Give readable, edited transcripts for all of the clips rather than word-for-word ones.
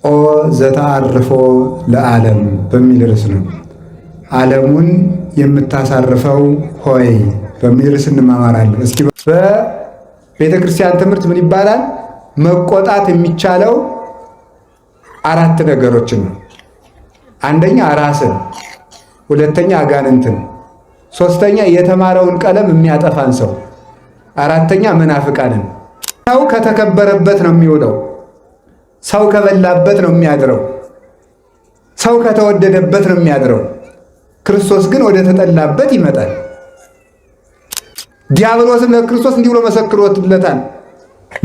ኦ ዘተአርፎ ለዓለም በሚል ርዕስ ነው። ዓለሙን የምታሳርፈው ሆይ በሚል ርዕስ እንማማራለን። እስኪ በቤተ ክርስቲያን ትምህርት ምን ይባላል? መቆጣት የሚቻለው አራት ነገሮችን ነው። አንደኛ ራስን፣ ሁለተኛ አጋንንትን፣ ሶስተኛ የተማረውን ቀለም የሚያጠፋን ሰው፣ አራተኛ መናፍቃንን። ሰው ከተከበረበት ነው የሚውለው። ሰው ከበላበት ነው የሚያድረው። ሰው ከተወደደበት ነው የሚያድረው። ክርስቶስ ግን ወደ ተጠላበት ይመጣል። ዲያብሎስም ለክርስቶስ እንዲህ ብሎ መሰክሮለታል።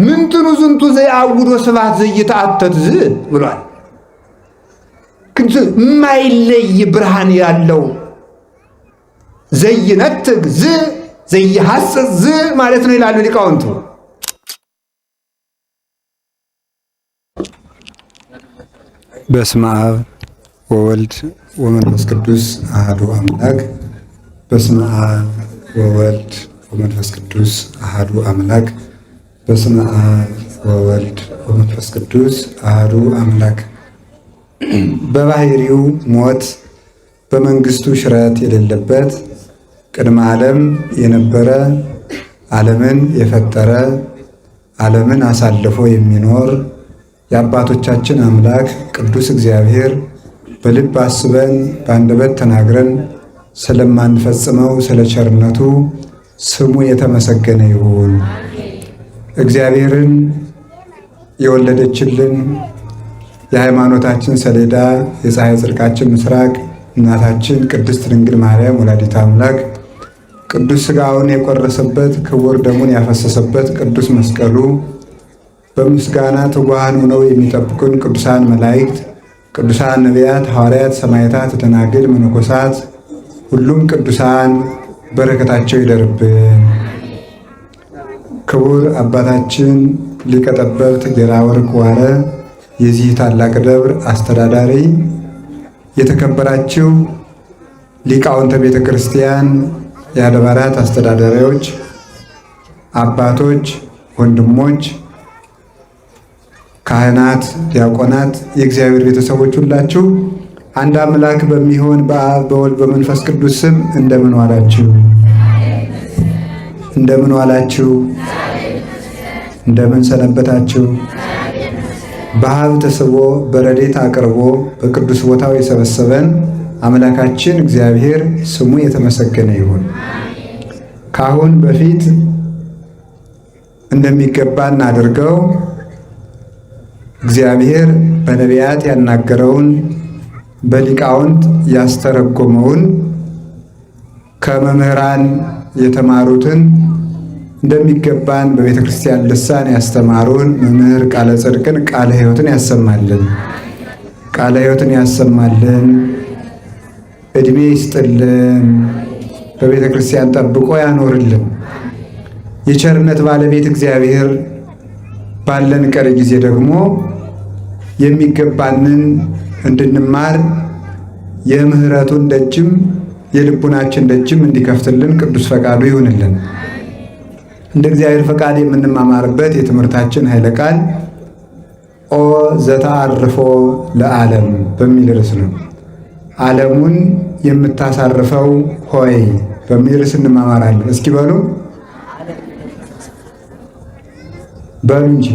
ምንትኑ ዝንቱ ዘየአውዶ ስብሐት ዘኢይትአተት ዝ ብሏል። የማይለይ ብርሃን ያለው ዘይነትግ ዝ ዘይሐስስ ዝ ማለት ነው ይላሉ ሊቃውንቱ። በስመ አብ ወወልድ ወመንፈስ ቅዱስ አሐዱ አምላክ። በስመ አብ ወወልድ ወመንፈስ ቅዱስ አሐዱ አምላክ። በስመ አብ ወወልድ ወመንፈስ ቅዱስ አሐዱ አምላክ። በባህሪው ሞት በመንግስቱ ሽረት የሌለበት ቅድመ ዓለም የነበረ ዓለምን የፈጠረ ዓለምን አሳልፎ የሚኖር የአባቶቻችን አምላክ ቅዱስ እግዚአብሔር በልብ አስበን በአንደበት ተናግረን ስለማንፈጽመው ስለ ቸርነቱ ስሙ የተመሰገነ ይሁን። እግዚአብሔርን የወለደችልን የሃይማኖታችን ሰሌዳ የፀሐይ ጽድቃችን ምስራቅ እናታችን ቅድስት ድንግል ማርያም ወላዲተ አምላክ ቅዱስ ሥጋውን የቆረሰበት ክቡር ደሙን ያፈሰሰበት ቅዱስ መስቀሉ በምስጋና ትጉሃን ሆነው የሚጠብቁን ቅዱሳን መላእክት፣ ቅዱሳን ነቢያት፣ ሐዋርያት፣ ሰማዕታት፣ ደናግል፣ መነኮሳት ሁሉም ቅዱሳን በረከታቸው ይደርብን። ክቡር አባታችን ሊቀ ጠበብት ጌራ ወርቅ ዋረ የዚህ ታላቅ ደብር አስተዳዳሪ፣ የተከበራችሁ ሊቃውንተ ቤተ ክርስቲያን፣ የአድባራት አስተዳዳሪዎች፣ አባቶች፣ ወንድሞች፣ ካህናት፣ ዲያቆናት፣ የእግዚአብሔር ቤተሰቦች ሁላችሁ አንድ አምላክ በሚሆን በአብ በወልድ በመንፈስ ቅዱስ ስም እንደምን ዋላችሁ? እንደምን ዋላችሁ? እንደምን ሰነበታችሁ? በሀብት ስቦ በረድኤት አቅርቦ በቅዱስ ቦታው የሰበሰበን አምላካችን እግዚአብሔር ስሙ የተመሰገነ ይሁን። ከአሁን በፊት እንደሚገባን አድርገው እግዚአብሔር በነቢያት ያናገረውን በሊቃውንት ያስተረጎመውን ከመምህራን የተማሩትን እንደሚገባን በቤተ ክርስቲያን ልሳን ያስተማሩን መምህር ቃለ ጽድቅን ቃለ ሕይወትን ያሰማልን፣ ቃለ ሕይወትን ያሰማልን፣ እድሜ ይስጥልን፣ በቤተ ክርስቲያን ጠብቆ ያኖርልን። የቸርነት ባለቤት እግዚአብሔር ባለን ቀሪ ጊዜ ደግሞ የሚገባንን እንድንማር የምህረቱን ደጅም የልቡናችን ደጅም እንዲከፍትልን ቅዱስ ፈቃዱ ይሁንልን። እንደ እግዚአብሔር ፈቃድ የምንማማርበት የትምህርታችን ኃይለ ቃል ኦ ዘተአርፎ ለዓለም በሚል ርዕስ ነው። ዓለሙን የምታሳርፈው ሆይ በሚል ርዕስ እንማማራለን። እስኪ በሉ በሉ እንጂ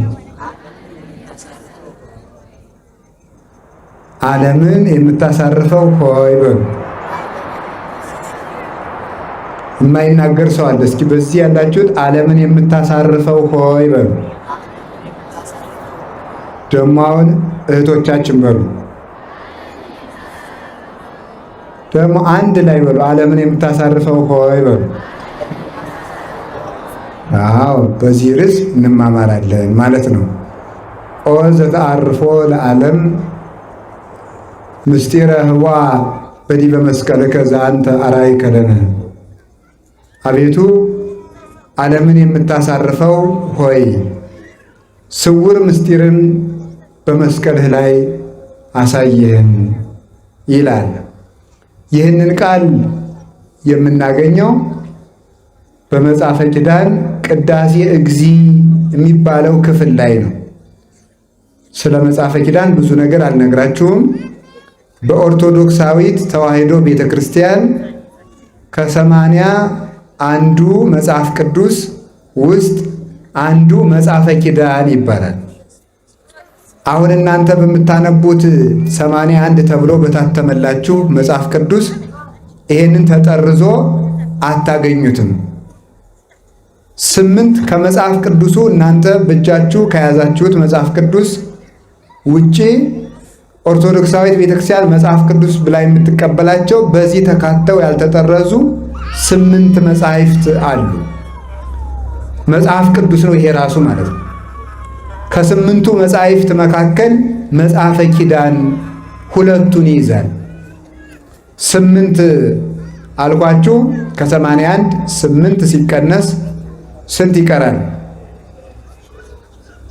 ዓለምን የምታሳርፈው ሆይ በሉ። የማይናገር ሰው አለ? እስኪ በዚህ ያላችሁት ዓለምን የምታሳርፈው ሆይ በሉ። ደግሞ አሁን እህቶቻችን በሉ። ደግሞ አንድ ላይ በሉ። ዓለምን የምታሳርፈው ሆይ በሉ። አዎ በዚህ ርዕስ እንማማራለን ማለት ነው። ኦ ዘተአርፎ ለዓለም ምስጢረ ህዋ በዲበ መስቀልከ ዘአንተ አርአይከ ለነ። አቤቱ ዓለምን የምታሳርፈው ሆይ ስውር ምስጢርን በመስቀልህ ላይ አሳየህን ይላል። ይህንን ቃል የምናገኘው በመጽሐፈ ኪዳን ቅዳሴ እግዚ የሚባለው ክፍል ላይ ነው። ስለ መጽሐፈ ኪዳን ብዙ ነገር አልነግራችሁም። በኦርቶዶክሳዊት ተዋሕዶ ቤተ ክርስቲያን ከ81ዱ መጽሐፍ ቅዱስ ውስጥ አንዱ መጽሐፈ ኪዳን ይባላል። አሁን እናንተ በምታነቡት 81 ተብሎ በታተመላችሁ መጽሐፍ ቅዱስ ይሄንን ተጠርዞ አታገኙትም። 8 ከመጽሐፍ ቅዱሱ እናንተ በእጃችሁ ከያዛችሁት መጽሐፍ ቅዱስ ውጪ ኦርቶዶክሳዊት ቤተክርስቲያን መጽሐፍ ቅዱስ ብላ የምትቀበላቸው በዚህ ተካተው ያልተጠረዙ 8 መጻሕፍት አሉ። መጽሐፍ ቅዱስ ነው ይሄ ራሱ ማለት ነው። ከ8ቱ መጻሕፍት መካከል መጽሐፈ ኪዳን 2ቱን ይይዛል። 8 አልኳችሁ። ከ81 8 ሲቀነስ ስንት ይቀራል?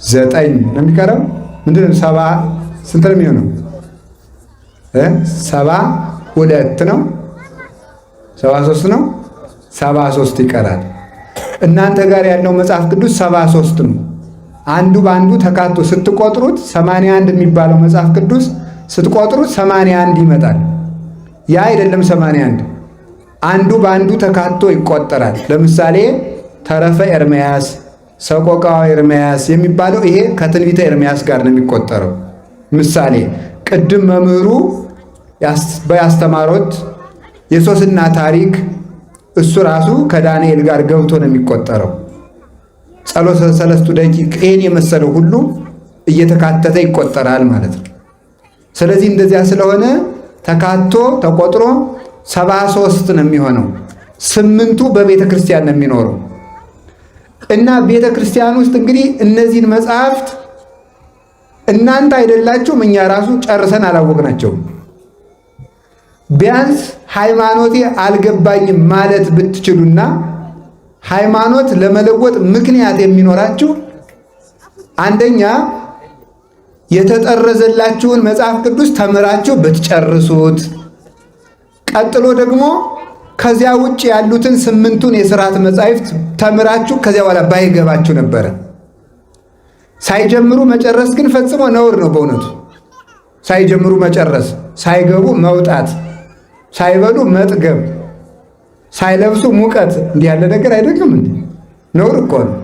9 ነው የሚቀረው። ምንድን ነው? 70 ስንት ነው የሚሆነው? 72 ነው። 73 ነው። 73 ይቀራል። እናንተ ጋር ያለው መጽሐፍ ቅዱስ 73 ነው። አንዱ በአንዱ ተካቶ ስትቆጥሩት 81 የሚባለው መጽሐፍ ቅዱስ ስትቆጥሩት 81 ይመጣል። ያ አይደለም 81፣ አንዱ በአንዱ ተካቶ ይቆጠራል። ለምሳሌ ተረፈ ኤርምያስ፣ ሰቆቃወ ኤርምያስ የሚባለው ይሄ ከትንቢተ ኤርምያስ ጋር ነው የሚቆጠረው። ምሳሌ ቅድም መምህሩ ያስተማሩት የሶስና ታሪክ እሱ ራሱ ከዳንኤል ጋር ገብቶ ነው የሚቆጠረው። ጸሎተ ሰለስቱ ደቂቅ ይሄን የመሰለው ሁሉ እየተካተተ ይቆጠራል ማለት ነው። ስለዚህ እንደዚያ ስለሆነ ተካቶ ተቆጥሮ 73 ነው የሚሆነው። 8ቱ በቤተ ክርስቲያን ነው የሚኖረው እና ቤተ ክርስቲያን ውስጥ እንግዲህ እነዚህን መጽሐፍት እናንተ አይደላችሁም፣ እኛ ራሱ ጨርሰን አላወቅናቸውም። ቢያንስ ሃይማኖቴ አልገባኝም ማለት ብትችሉና ሃይማኖት ለመለወጥ ምክንያት የሚኖራችሁ አንደኛ የተጠረዘላችሁን መጽሐፍ ቅዱስ ተምራችሁ ብትጨርሱት፣ ቀጥሎ ደግሞ ከዚያ ውጭ ያሉትን 8ቱን የሥርዓት መጻሕፍት ተምራችሁ ከዚያ በኋላ ባይገባችሁ ነበረ። ሳይጀምሩ መጨረስ ግን ፈጽሞ ነውር ነው። በእውነቱ ሳይጀምሩ መጨረስ፣ ሳይገቡ መውጣት፣ ሳይበሉ መጥገብ፣ ሳይለብሱ ሙቀት፣ እንዲህ ያለ ነገር አይደለም እንዴ? ነውር እኮ ነው።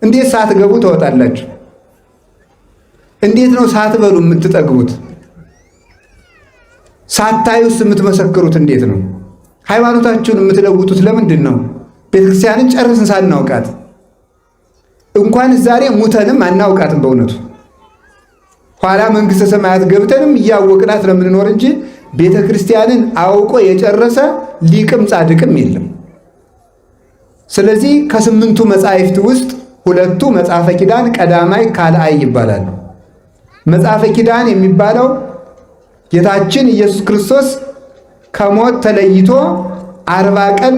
እንዴት ሳትገቡ ትወጣላችሁ? እንዴት ነው ሳትበሉ የምትጠግቡት? ሳታዩስ የምትመሰክሩት እንዴት ነው? ሃይማኖታችሁን የምትለውጡት ለምንድን ነው? ቤተክርስቲያንን ጨርስን ሳናውቃት እንኳን ዛሬ ሙተንም አናውቃትም። በእውነቱ ኋላ መንግሥተ ሰማያት ገብተንም እያወቅናት ነው የምንኖር እንጂ ቤተክርስቲያንን አውቆ የጨረሰ ሊቅም ጻድቅም የለም። ስለዚህ ከ8ቱ መጻሕፍት ውስጥ 2ቱ መጽሐፈ ኪዳን ቀዳማይ ካልአይ ይባላሉ። መጽሐፈ ኪዳን የሚባለው ጌታችን ኢየሱስ ክርስቶስ ከሞት ተለይቶ 40 ቀን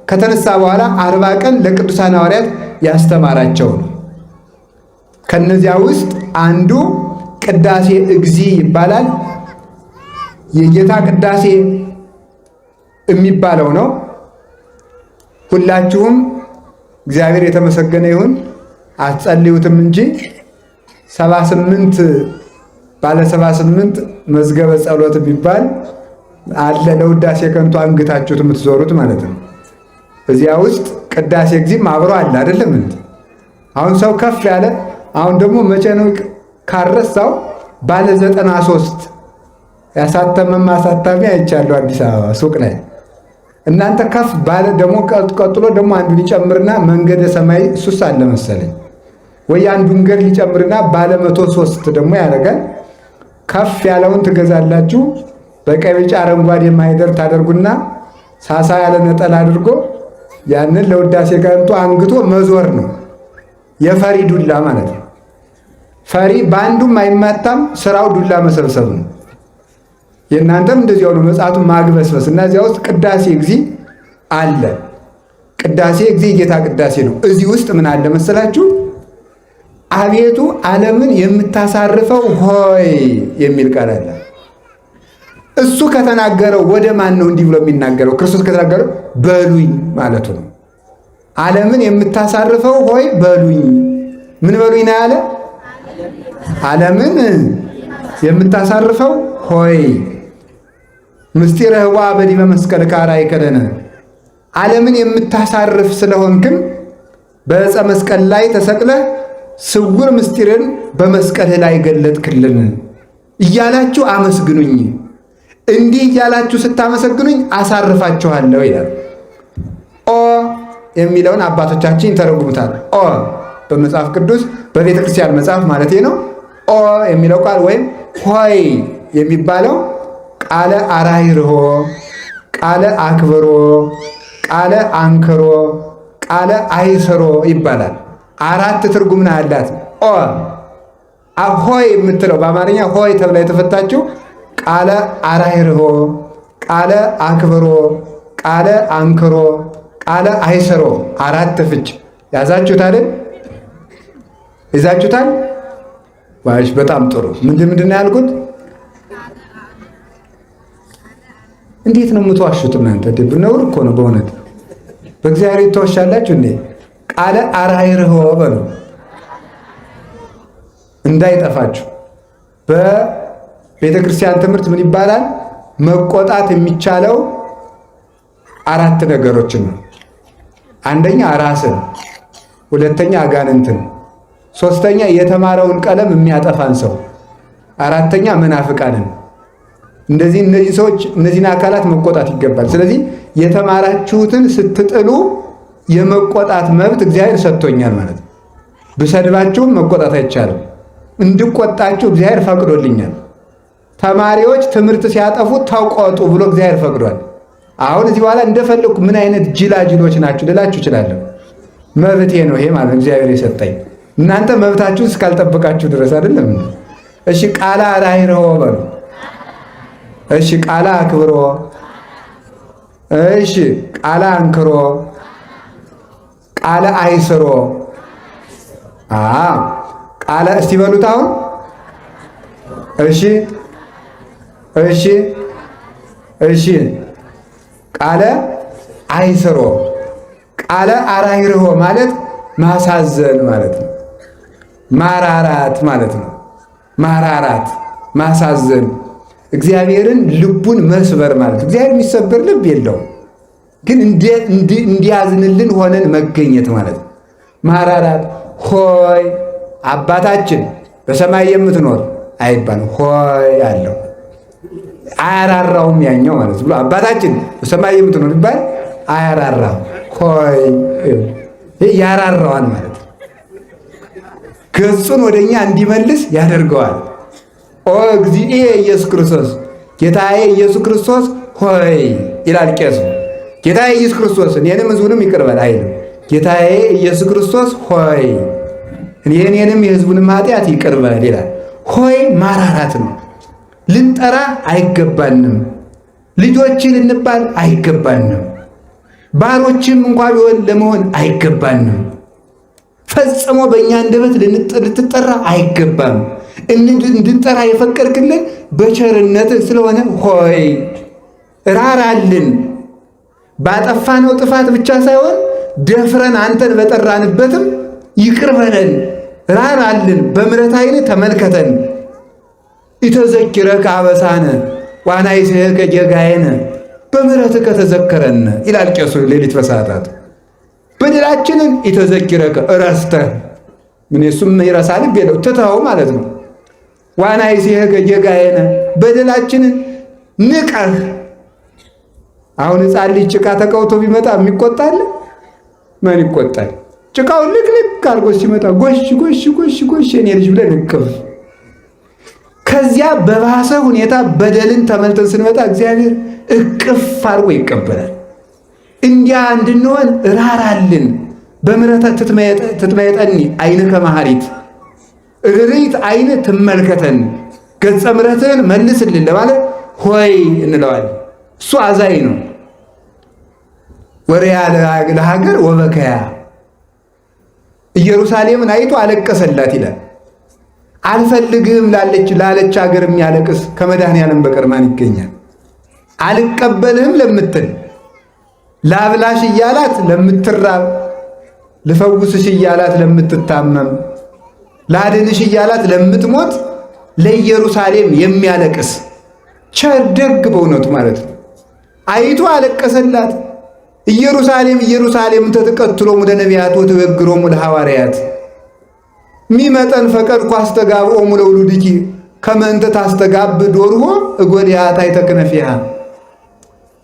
ከተነሳ በኋላ 40 ቀን ለቅዱሳን ሐዋርያት ያስተማራቸው ነው። ከነዚያ ውስጥ አንዱ ቅዳሴ እግዚ ይባላል። የጌታ ቅዳሴ የሚባለው ነው። ሁላችሁም እግዚአብሔር የተመሰገነ ይሁን አትጸልዩትም እንጂ 78 ባለ 78 መዝገበ ጸሎት የሚባል አለ። ለውዳሴ ከንቱ አንግታችሁት የምትዞሩት ማለት ነው። እዚያ ውስጥ ቅዳሴ እግዚም አብሮ አለ አይደለም እንዴ? አሁን ሰው ከፍ ያለ አሁን ደግሞ መቼ ነው ካረሳው ባለ 93 ያሳተመም አሳታሚ አይቻለሁ አዲስ አበባ ሱቅ ላይ። እናንተ ከፍ ባለ ደግሞ ቀጥሎ ደግሞ አንዱን ይጨምርና መንገደ ሰማይ እሱስ አለ መሰለኝ ወይ አንዱን ገር ሊጨምርና ባለ 103 ደግሞ ያደርጋል። ከፍ ያለውን ትገዛላችሁ። በቀይ ቢጫ አረንጓዴ ማይደር ታደርጉና ሳሳ ያለ ነጠላ አድርጎ ያንን ለውዳሴ ከንቱ አንግቶ መዞር ነው። የፈሪ ዱላ ማለት ነው። ፈሪ በአንዱም አይማታም፣ ስራው ዱላ መሰብሰብ ነው። የእናንተም እንደዚያው ነው፣ መጽሐቱን ማግበስበስ እና እዚያ ውስጥ ቅዳሴ እግዚ አለ። ቅዳሴ እግዚ የጌታ ቅዳሴ ነው። እዚህ ውስጥ ምን አለ መሰላችሁ? አቤቱ ዓለምን የምታሳርፈው ሆይ የሚል ቃል አለ። እሱ ከተናገረው ወደ ማን ነው እንዲህ ብሎ የሚናገረው? ክርስቶስ ከተናገረው በሉኝ ማለቱ ነው። ዓለምን የምታሳርፈው ሆይ በሉኝ። ምን በሉኝ ነው ያለ? ዓለምን የምታሳርፈው ሆይ ምስጢረ ህዋ በዲበ መስቀልከ አርአይከ ለነ ዓለምን የምታሳርፍ ስለሆንክም በዕፀ መስቀል ላይ ተሰቅለህ ስውር ምስጢርን በመስቀልህ ላይ ገለጥክልን እያላችሁ አመስግኑኝ። እንዲህ እያላችሁ ስታመሰግኑኝ አሳርፋችኋለሁ ይላል። ኦ የሚለውን አባቶቻችን ይተረጉሙታል። ኦ በመጽሐፍ ቅዱስ በቤተ ክርስቲያን መጽሐፍ ማለት ነው። ኦ የሚለው ቃል ወይም ሆይ የሚባለው ቃለ አራይርሆ፣ ቃለ አክብሮ፣ ቃለ አንክሮ፣ ቃለ አይስሮ ይባላል። አራት ትርጉም ነው ያላት። ኦ ሆይ የምትለው በአማርኛ ሆይ ተብላ የተፈታችው ቃለ አራይርሆ፣ ቃለ አክብሮ፣ ቃለ አንክሮ፣ ቃለ አይስሮ አራት ፍች ያዛችሁት አይደል? ይዛችሁታል? ዋሽ በጣም ጥሩ። ምንድን ምንድን ነው ያልኩት? እንዴት ነው የምትዋሹት እናንተ? ነውር እኮ ነው በእውነት። በእግዚአብሔር ትዋሻላችሁ እንዴ? ቃለ አራይርሆ በሉ እንዳይጠፋችሁ። በቤተ ክርስቲያን ትምህርት ምን ይባላል? መቆጣት የሚቻለው አራት ነገሮችን ነው። አንደኛ ራስን፣ ሁለተኛ አጋንንትን፣ ሶስተኛ የተማረውን ቀለም የሚያጠፋን ሰው፣ አራተኛ መናፍቃንን። እንደዚህ እነዚህ ሰዎች እነዚህን አካላት መቆጣት ይገባል። ስለዚህ የተማራችሁትን ስትጥሉ የመቆጣት መብት እግዚአብሔር ሰጥቶኛል ማለት ነው። ብሰድባችሁም መቆጣት አይቻልም። እንድቆጣችሁ እግዚአብሔር ፈቅዶልኛል። ተማሪዎች ትምህርት ሲያጠፉ ተቆጡ ብሎ እግዚአብሔር ፈቅዷል። አሁን እዚህ በኋላ እንደፈለኩ ምን አይነት ጅላጅሎች ናችሁ ልላችሁ እችላለሁ። መብቴ ነው ይሄ ማለት እግዚአብሔር የሰጠኝ። እናንተ መብታችሁን እስካልጠበቃችሁ ድረስ አይደለም። እሺ ቃላ ራይሮ በሉ። እሺ ቃላ አክብሮ፣ እሺ ቃላ አንክሮ፣ ቃለ አይስሮ፣ ቃለ እስቲ በሉት አሁን። እሺ እሺ እሺ ቃለ አይስሮ፣ ቃለ አራይርሆ ማለት ማሳዘን ማለት ነው። ማራራት ማለት ነው። ማራራት፣ ማሳዘን፣ እግዚአብሔርን ልቡን መስበር ማለት ነው። እግዚአብሔር የሚሰበር ልብ የለውም፣ ግን እንዲያዝንልን ሆነን መገኘት ማለት ነው። ማራራት ሆይ አባታችን በሰማይ የምትኖር አይባልም። ሆይ አለው አያራራውም ያኛው ማለት ብሎ አባታችን በሰማይ የምትኖር ይባል አያራራው። ሆይ ያራራዋል ማለት ነው። ገጹን ወደኛ እንዲመልስ ያደርገዋል። ኦ እግዚእ ኢየሱስ ክርስቶስ ጌታዬ ኢየሱስ ክርስቶስ ሆይ ይላል ቄሱ። ጌታዬ ኢየሱስ ክርስቶስ እኔንም ሕዝቡንም ይቅር በል አይልም። ጌታዬ ኢየሱስ ክርስቶስ ሆይ እኔንም የሕዝቡንም ኃጢአት ይቅር በል ይላል። ሆይ ማራራት ነው። ልንጠራ አይገባንም። ልጆች ልንባል አይገባንም። ባሮችም እንኳ ቢሆን ለመሆን አይገባንም። ፈጽሞ በእኛ አንደበት ልትጠራ አይገባም። እንድንጠራ የፈቀድክልን በቸርነት ስለሆነ ሆይ ራራልን። ባጠፋነው ጥፋት ብቻ ሳይሆን ደፍረን አንተን በጠራንበትም ይቅር በለን፣ ራራልን። በምሕረት ዓይን ተመልከተን። ኢተዘኪረከ አበሳነ ዋናይስከ ጌጋየነ በምሕረትህ ከተዘከረን ይላል ቄሱ ሌሊት በሰዓታት በደላችንን ኢተዘኪረከ እረስተህ ምን እሱም ይረሳ ልብ የለው ትተኸው ማለት ነው። ዋናይስከ ጌጋየነ በደላችንን ንቀህ። አሁን ሕፃን ልጅ ጭቃ ተቀውቶ ቢመጣ የሚቆጣል? ማን ይቆጣል? ጭቃውን ልቅልቅ አድርጎ ሲመጣ ጎሽ ጎሽ ጎሽ ጎሽ የኔ ልጅ ብለን እቅፍ። ከዚያ በባሰ ሁኔታ በደልን ተመልተን ስንመጣ እግዚአብሔር እቅፍ አድርጎ ይቀበላል። እንዲያ እንድንሆን ራራልን። በምሕረት ትትመየጠኒ ዓይንከ መሐሪት ርሪት ዓይን ትመልከተን ገጸ ምሕረትህን መልስልን ለማለት ሆይ እንለዋለን። እሱ አዛኝ ነው። ወሬያ ለሀገር ወበከያ ኢየሩሳሌምን አይቶ አለቀሰላት ይላል። አልፈልግህም ላለች ሀገር የሚያለቅስ ከመድኃኔዓለም በቀር ማን ይገኛል? አልቀበልህም ለምትል ላብላሽ እያላት ለምትራብ፣ ልፈውስሽ እያላት ለምትታመም፣ ላድንሽ እያላት ለምትሞት ለኢየሩሳሌም የሚያለቅስ ቸር ደግ በእውነቱ ማለት ነው። አይቶ አለቀሰላት። ኢየሩሳሌም ኢየሩሳሌም ተትቀትሎሙ ለነቢያት ወትበግሮሙ ለሐዋርያት ሚመጠን ፈቀድኩ አስተጋብኦሙ ለውሉድኪ ከመ እንተ ታስተጋብ ዶርሆ እጎልያ ታሕተ ክነፊሃ።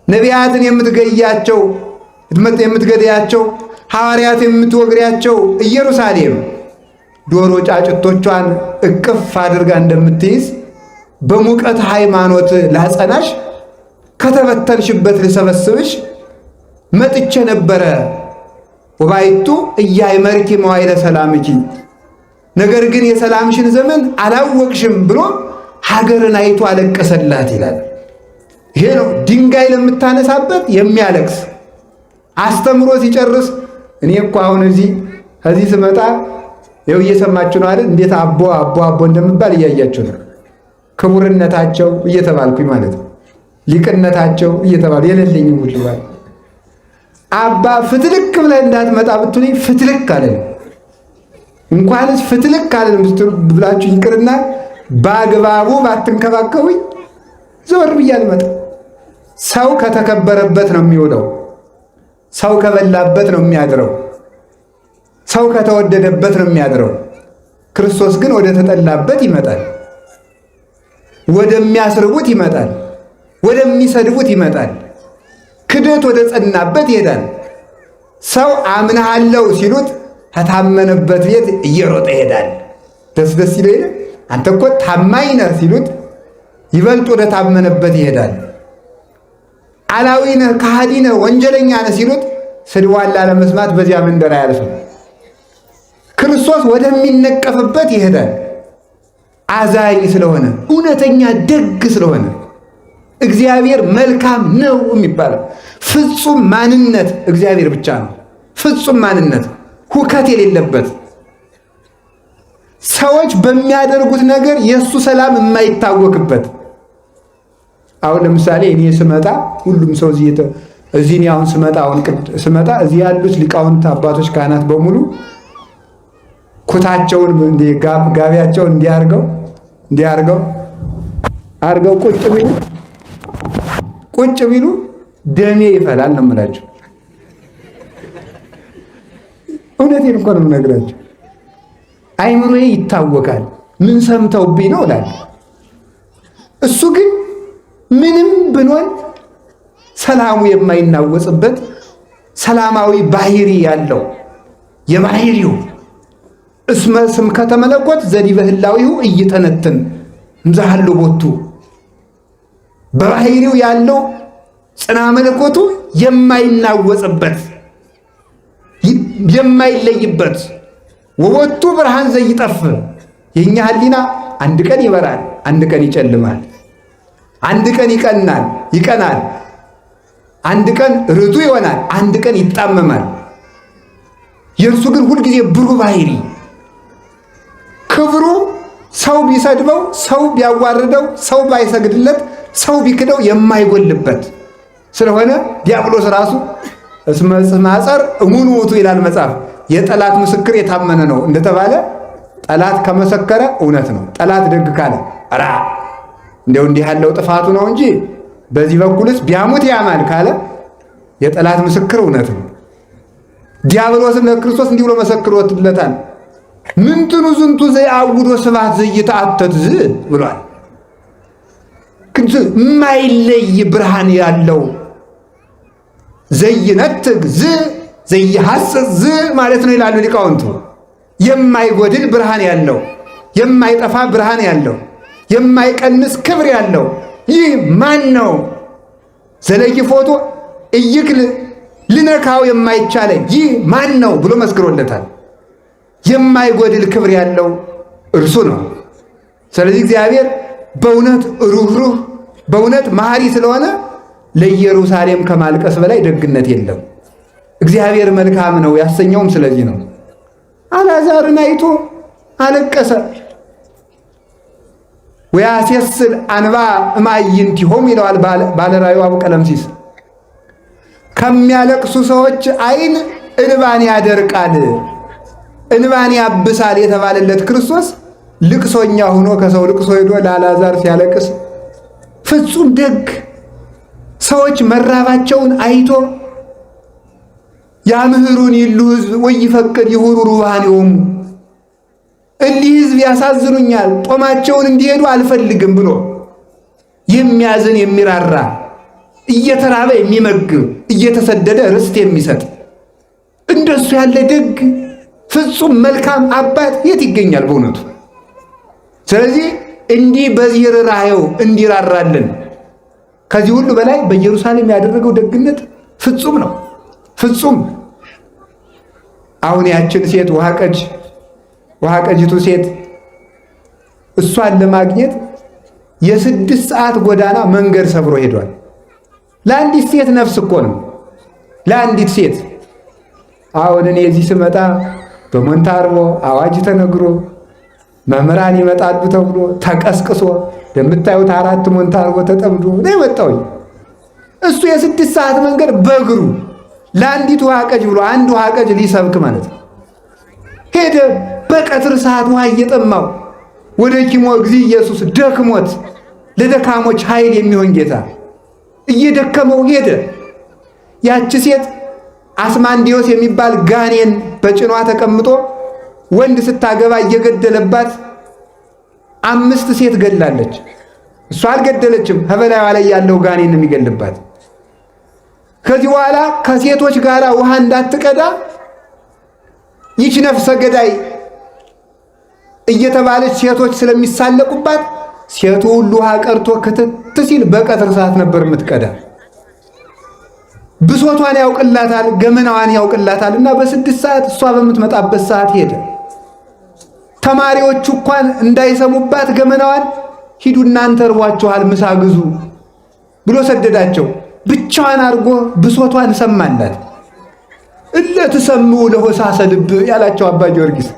ነቢያትን የምትገያቸው የምትገድያቸው ሐዋርያት የምትወግሪያቸው ኢየሩሳሌም ዶሮ ጫጭቶቿን እቅፍ አድርጋ እንደምትይዝ በሙቀት ሃይማኖት ላጸናሽ ከተበተንሽበት ልሰበስብሽ መጥቼ ነበረ። ወባይቱ ኢያእመርኪ መዋዕለ ሰላምኪ፣ ነገር ግን የሰላምሽን ዘመን አላወቅሽም ብሎ ሀገርን አይቶ አለቀሰላት ይላል። ይሄ ነው ድንጋይ ለምታነሳበት የሚያለቅስ። አስተምሮ ሲጨርስ እኔ እኮ አሁን እዚህ ስመጣ ይኸው እየሰማችሁ ነው አይደል? እንዴት አቦ አቦ አቦ እንደምባል እያያችሁ ነው። ክቡርነታቸው እየተባልኩኝ ማለት ነው። ሊቅነታቸው እየተባሉ የሌለኝም ሁሉ አባ ፍትልክ ብለህ እንዳትመጣ ብትሉኝ ፍትልክ አለን። እንኳንስ ፍትልክ አለን ብላችሁ ይቅርና በአግባቡ ባትንከባከቡኝ ዘወር ብዬ አልመጣም። ሰው ከተከበረበት ነው የሚውለው። ሰው ከበላበት ነው የሚያድረው። ሰው ከተወደደበት ነው የሚያድረው። ክርስቶስ ግን ወደ ተጠላበት ይመጣል። ወደሚያስርቡት ይመጣል። ወደሚሰድቡት ይመጣል። ክደት ወደ ጸናበት ይሄዳል። ሰው አምናሃለው ሲሉት ከታመነበት ቤት እየሮጠ ይሄዳል። ደስ ደስ ይለው የለ አንተ እኮ ታማኝ ነህ ሲሉት ይበልጥ ወደ ታመነበት ይሄዳል። አላዊ ነህ፣ ከሃዲ ነህ፣ ወንጀለኛ ነህ ሲሉት ስድዋን ላለመስማት በዚያ መንደር አያልፍም። ክርስቶስ ወደሚነቀፍበት ይሄዳል። አዛኝ ስለሆነ እውነተኛ ደግ ስለሆነ እግዚአብሔር መልካም ነው የሚባለው ፍጹም ማንነት እግዚአብሔር ብቻ ነው። ፍጹም ማንነት ሁከት የሌለበት ሰዎች በሚያደርጉት ነገር የእሱ ሰላም የማይታወክበት። አሁን ለምሳሌ እኔ ስመጣ ሁሉም ሰው እዚህ እኔ አሁን ስመጣ አሁን ስመጣ እዚህ ያሉት ሊቃውንት አባቶች ካህናት በሙሉ ኩታቸውን ጋቢያቸውን እንዲያርገው እንዲያርገው አርገው ቁጭ ቢሉ ቁጭ ቢሉ ደሜ ይፈላል ነው የምላቸው። እውነቴን እኮ ነው የምነግራቸው። አይምሮዬ ይታወካል። ምን ሰምተውብኝ ነው እላለሁ። እሱ ግን ምንም ብንሆን ሰላሙ የማይናወጽበት ሰላማዊ ባህሪ ያለው የባህሪው እስመ ስምከተ መለኮት ዘዲበ ህላዊሁ እይተነትን እምዛሃሎ ቦቱ በባህሪው ያለው ጽና መለኮቱ የማይናወጽበት የማይለይበት ወቦቱ ብርሃን ዘይጠፍ። የኛ ህሊና አንድ ቀን ይበራል፣ አንድ ቀን ይጨልማል፣ አንድ ቀን ይቀናል ይቀናል፣ አንድ ቀን ርቱ ይሆናል፣ አንድ ቀን ይጣመማል። የእርሱ ግን ሁልጊዜ ብሩህ ባህሪ ክብሩ ሰው ቢሰድበው፣ ሰው ቢያዋርደው፣ ሰው ባይሰግድለት፣ ሰው ቢክደው የማይጎልበት ስለሆነ ዲያብሎስ ራሱ እስመ ማጸር እሙን ውእቱ ይላል መጽሐፍ። የጠላት ምስክር የታመነ ነው እንደተባለ ጠላት ከመሰከረ እውነት ነው። ጠላት ደግ ካለ ራ እንደው እንዲህ ያለው ጥፋቱ ነው እንጂ በዚህ በኩልስ ቢያሙት ያማል ካለ የጠላት ምስክር እውነት ነው። ዲያብሎስም ለክርስቶስ እንዲህ ብሎ መሰክሮለታል። ምንትኑ ዝንቱ ዘያውዶ ስብሐት ዘይተአተት ዝ ብሏል። የማይለይ ብርሃን ያለው ዘይነትግ ዝ ዘይሐስስ ዝ ማለት ነው ይላሉ ሊቃውንቱ። የማይጎድል ብርሃን ያለው፣ የማይጠፋ ብርሃን ያለው፣ የማይቀንስ ክብር ያለው ይህ ማን ነው? ዘለይፎቱ እይክል ልነካው የማይቻለ ይህ ማን ነው ብሎ መስክሮለታል። የማይጎድል ክብር ያለው እርሱ ነው። ስለዚህ እግዚአብሔር በእውነት ሩህሩህ በእውነት መሐሪ ስለሆነ ለኢየሩሳሌም ከማልቀስ በላይ ደግነት የለም። እግዚአብሔር መልካም ነው ያሰኘውም ስለዚህ ነው። አልዓዛርን አይቶ አለቀሰ። ወያሴስል አንባ እማይንቲሆሙ ይለዋል ባለራእዩ አቡ ቀለምሲስ። ከሚያለቅሱ ሰዎች ዓይን እንባን ያደርቃል። እንባን ያብሳል የተባለለት ክርስቶስ ልቅሶኛ ሆኖ ከሰው ልቅሶ ሄዶ ለአልዓዛር ሲያለቅስ ፍጹም ደግ ሰዎች መራባቸውን አይቶ ያምህሩን ይሉ ሕዝብ ወይፈቅድ ይሁሩ ሩባን እሊህ ሕዝብ ያሳዝኑኛል፣ ጦማቸውን እንዲሄዱ አልፈልግም ብሎ የሚያዝን የሚራራ እየተራበ የሚመግብ እየተሰደደ ርስት የሚሰጥ እንደሱ ያለ ደግ ፍጹም መልካም አባት የት ይገኛል በእውነቱ? ስለዚህ እንዲህ በዚህ ርኅራኄው እንዲራራልን ከዚህ ሁሉ በላይ በኢየሩሳሌም ያደረገው ደግነት ፍጹም ነው። ፍጹም አሁን ያችን ሴት ውሃ ቀጅቱ ሴት እሷን ለማግኘት የ6 ሰዓት ጎዳና መንገድ ሰብሮ ሄዷል። ለአንዲት ሴት ነፍስ እኮ ነው። ለአንዲት ሴት። አሁን እኔ እዚህ ስመጣ በሞንታርቦ አዋጅ ተነግሮ መምህራን ይመጣሉ ተብሎ ተቀስቅሶ እንደምታዩት አራት ሞንታርቦ ተጠምዶ ነው የመጣሁኝ። እሱ የ6 ሰዓት መንገድ በእግሩ ለአንዲት ውሃ ቀጅ ብሎ አንድ ውሃ ቀጅ ሊሰብክ ማለት ነው ሄደ። በቀትር ሰዓት ውሃ እየጠማው ወደ ኪሞ እግዚእ ኢየሱስ ደክሞት ለደካሞች ኃይል የሚሆን ጌታ እየደከመው ሄደ። ያቺ ሴት አስማንዲዮስ የሚባል ጋኔን በጭኗ ተቀምጦ ወንድ ስታገባ እየገደለባት አምስት ሴት ገድላለች። እሷ አልገደለችም፣ ከበላይዋ ላይ ያለው ጋኔን ነው የሚገልባት። ከዚህ በኋላ ከሴቶች ጋር ውሃ እንዳትቀዳ ይች ነፍሰ ገዳይ እየተባለች ሴቶች ስለሚሳለቁባት ሴቱ ሁሉ ውሃ ቀርቶ ክትት ሲል በቀትር ሰዓት ነበር የምትቀዳ። ብሶቷን ያውቅላታል፣ ገመናዋን ያውቅላታል። እና በ6 ሰዓት እሷ በምትመጣበት ሰዓት ሄደ። ተማሪዎቹ እንኳን እንዳይሰሙባት ገመናዋን ሂዱ እናንተ እርቧችኋል ምሳ ግዙ ብሎ ሰደዳቸው። ብቻዋን አድርጎ ብሶቷን ሰማላት። እለ ትሰምዑ ለሆሳሰ ልብ ያላቸው አባ ጊዮርጊስ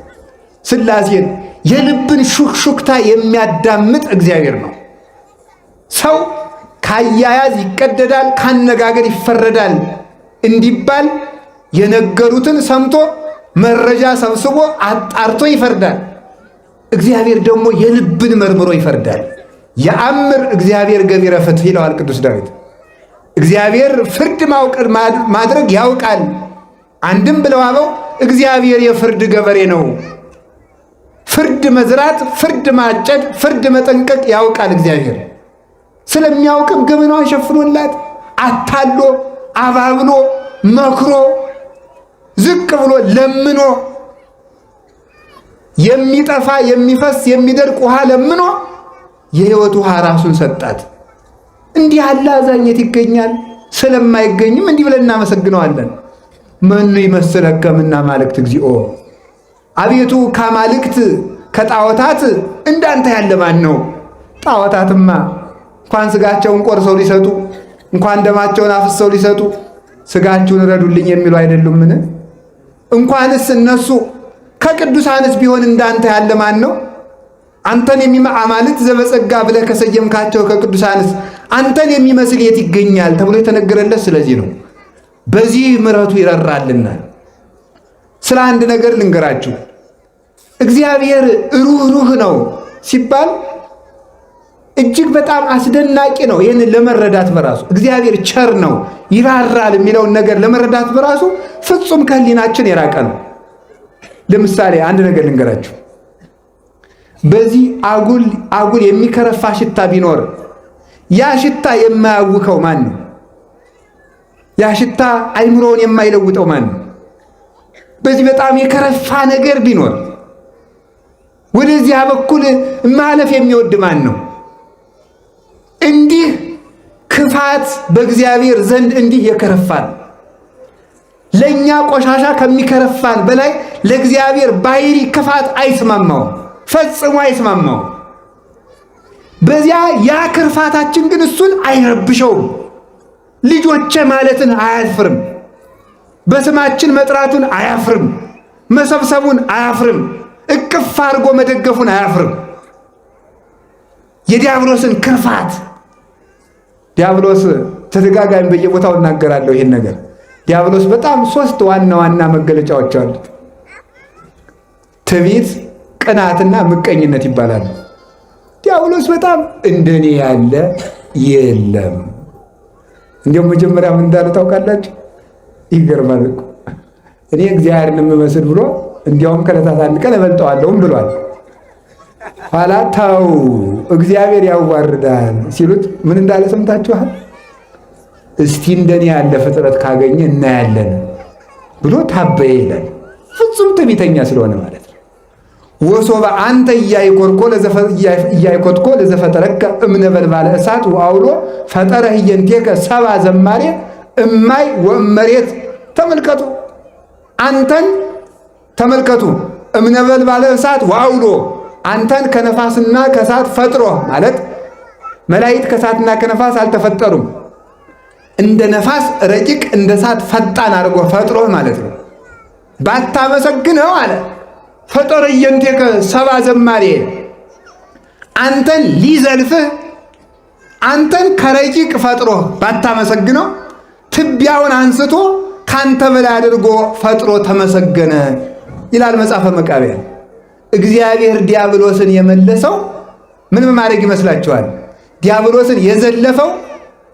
ሥላሴን የልብን ሹክሹክታ የሚያዳምጥ እግዚአብሔር ነው። ሰው ካያያዝ ይቀደዳል፣ ካነጋገር ይፈረዳል እንዲባል የነገሩትን ሰምቶ መረጃ ሰብስቦ አጣርቶ ይፈርዳል። እግዚአብሔር ደግሞ የልብን መርምሮ ይፈርዳል። የአምር እግዚአብሔር ገቢረ ፍትሕ ይለዋል ቅዱስ ዳዊት። እግዚአብሔር ፍርድ ማድረግ ያውቃል። አንድም ብለው አበው እግዚአብሔር የፍርድ ገበሬ ነው። ፍርድ መዝራት፣ ፍርድ ማጨድ፣ ፍርድ መጠንቀቅ ያውቃል እግዚአብሔር። ስለሚያውቅም ገመናዋን ሸፍኖላት አታሎ አባብሎ መክሮ ዝቅ ብሎ ለምኖ የሚጠፋ የሚፈስ የሚደርቅ ውሃ ለምኖ የሕይወት ውሃ ራሱን ሰጣት። እንዲህ ያለ አዛኘት ይገኛል? ስለማይገኝም እንዲህ ብለን እናመሰግነዋለን። መኑ ይመስለከ እምነ አማልክት እግዚኦ፣ አቤቱ ከአማልክት ከጣዖታት እንዳንተ ያለ ማን ነው? ጣዖታትማ እንኳን ስጋቸውን ቆርሰው ሊሰጡ እንኳን ደማቸውን አፍሰው ሊሰጡ ስጋችሁን ረዱልኝ የሚሉ አይደሉምን? እንኳንስ እነሱ ከቅዱሳንስ ቢሆን እንዳንተ ያለ ማን ነው? አንተን አማልክት ዘበጸጋ ብለህ ከሰየምካቸው ከቅዱሳንስ አንተን የሚመስል የት ይገኛል ተብሎ የተነገረለት ስለዚህ ነው። በዚህ ምሕረቱ ይረራልና። ስለ አንድ ነገር ልንገራችሁ። እግዚአብሔር ሩህሩህ ነው ሲባል እጅግ በጣም አስደናቂ ነው። ይህንን ለመረዳት በራሱ እግዚአብሔር ቸር ነው ይራራል የሚለውን ነገር ለመረዳት በራሱ ፍጹም ከህሊናችን የራቀ ነው። ለምሳሌ አንድ ነገር ልንገራችሁ። በዚህ አጉል አጉል የሚከረፋ ሽታ ቢኖር ያ ሽታ የማያውከው ማን ነው? ያ ሽታ አይምሮውን የማይለውጠው ማን ነው? በዚህ በጣም የከረፋ ነገር ቢኖር ወደዚያ በኩል ማለፍ የሚወድ ማን ነው? እንዲህ ክፋት በእግዚአብሔር ዘንድ እንዲህ የከረፋን ለእኛ ቆሻሻ ከሚከረፋን በላይ ለእግዚአብሔር ባህሪ ክፋት አይስማማውም፣ ፈጽሞ አይስማማውም። በዚያ ያ ክርፋታችን ግን እሱን አይረብሸውም። ልጆቼ ማለትን አያፍርም። በስማችን መጥራቱን አያፍርም። መሰብሰቡን አያፍርም። እቅፍ አድርጎ መደገፉን አያፍርም። የዲያብሎስን ክርፋት ዲያብሎስ ተደጋጋሚ በየቦታው እናገራለሁ ይህን ነገር። ዲያብሎስ በጣም ሶስት ዋና ዋና መገለጫዎች አሉት። ትዕቢት፣ ቅናትና ምቀኝነት ይባላሉ። ዲያብሎስ በጣም እንደኔ ያለ የለም። እንዲያውም መጀመሪያ ምን እንዳለ ታውቃላችሁ? ይገርማል እኮ እኔ እግዚአብሔርን የምመስል ብሎ እንዲያውም ከዕለታት አንድ ቀን እበልጠዋለሁም ብሏል። ኋላ ተው እግዚአብሔር ያዋርዳል ሲሉት ምን እንዳለ ሰምታችኋል? እስቲ እንደኔ ያለ ፍጥረት ካገኘ እናያለን ብሎ ታበየ ይላል። ፍጹም ትዕቢተኛ ስለሆነ ማለት ነው። ወሶበ አንተ ኢያእኮትኮ ለዘፈጠረከ እምነበልባለ እሳት ወአውሎ ፈጠረ ህየንቴከ ሰባ ዘማሬ እማይ ወእመሬት። ተመልከቱ፣ አንተን ተመልከቱ። እምነበልባለ እሳት ወአውሎ፣ አንተን ከነፋስና ከእሳት ፈጥሮ ማለት መላእክት ከእሳትና ከነፋስ አልተፈጠሩም። እንደ ነፋስ ረቂቅ እንደ እሳት ፈጣን አድርጎ ፈጥሮ ማለት ነው። ባታመሰግነው አለ፣ ፈጠረ ህየንቴከ ሰባ ዘማሬ፣ አንተን ሊዘልፍህ አንተን ከረቂቅ ፈጥሮ ባታመሰግነው ትቢያውን አንስቶ ካንተ በላይ አድርጎ ፈጥሮ ተመሰገነ ይላል መጽሐፈ መቃብያን። እግዚአብሔር ዲያብሎስን የመለሰው ምን በማድረግ ይመስላችኋል? ዲያብሎስን የዘለፈው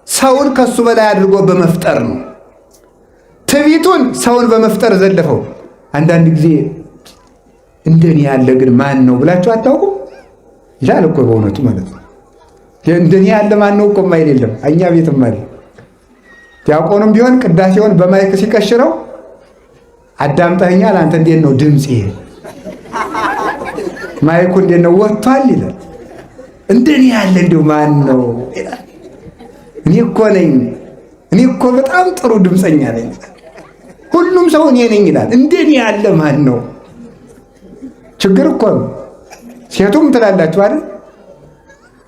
ሰውን ከሱ በላይ አድርጎ በመፍጠር ነው። ትዕቢቱን ሰውን በመፍጠር ዘለፈው። አንዳንድ ጊዜ እንደኔ ያለ ግን ማን ነው ብላችሁ አታውቁም? ይላል እኮ በእውነቱ ማለት ነው። እንደኔ ያለ ማን ነው እኮ የማይል የለም። እኛ ቤትም አለ። ዲያቆኑም ቢሆን ቅዳሴውን በማይክ ሲቀሽረው አዳምጠኸኛል? አንተ እንዴት ነው ድምፅ? ይሄ ማይኩ እንዴት ነው ወጥቷል? ይላል። እንደኔ ያለ እንደው ማን ነው ይላል። እኔ እኮ ነኝ፣ እኔ እኮ በጣም ጥሩ ድምፀኛ ነኝ። ሁሉም ሰው እኔ ነኝ ይላል። እንደኔ ያለ ማን ነው? ችግር እኮ ነው። ሴቱም ትላላችሁ አይደል?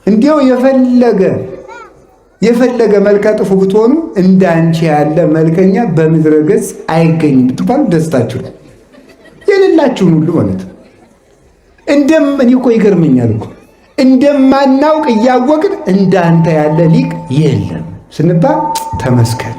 እንዲያው የፈለገ የፈለገ መልከ ጥፉ ብትሆኑ እንዳንቺ ያለ መልከኛ በምድረ ገጽ አይገኝም ብትባሉ ደስታችሁ ነው። የሌላችሁን ሁሉ ማለት ነው። እንደም እኔ እኮ ይገርመኛል እኮ እንደማናውቅ እያወቅን እንዳንተ ያለ ሊቅ የለም ስንባል ተመስገን።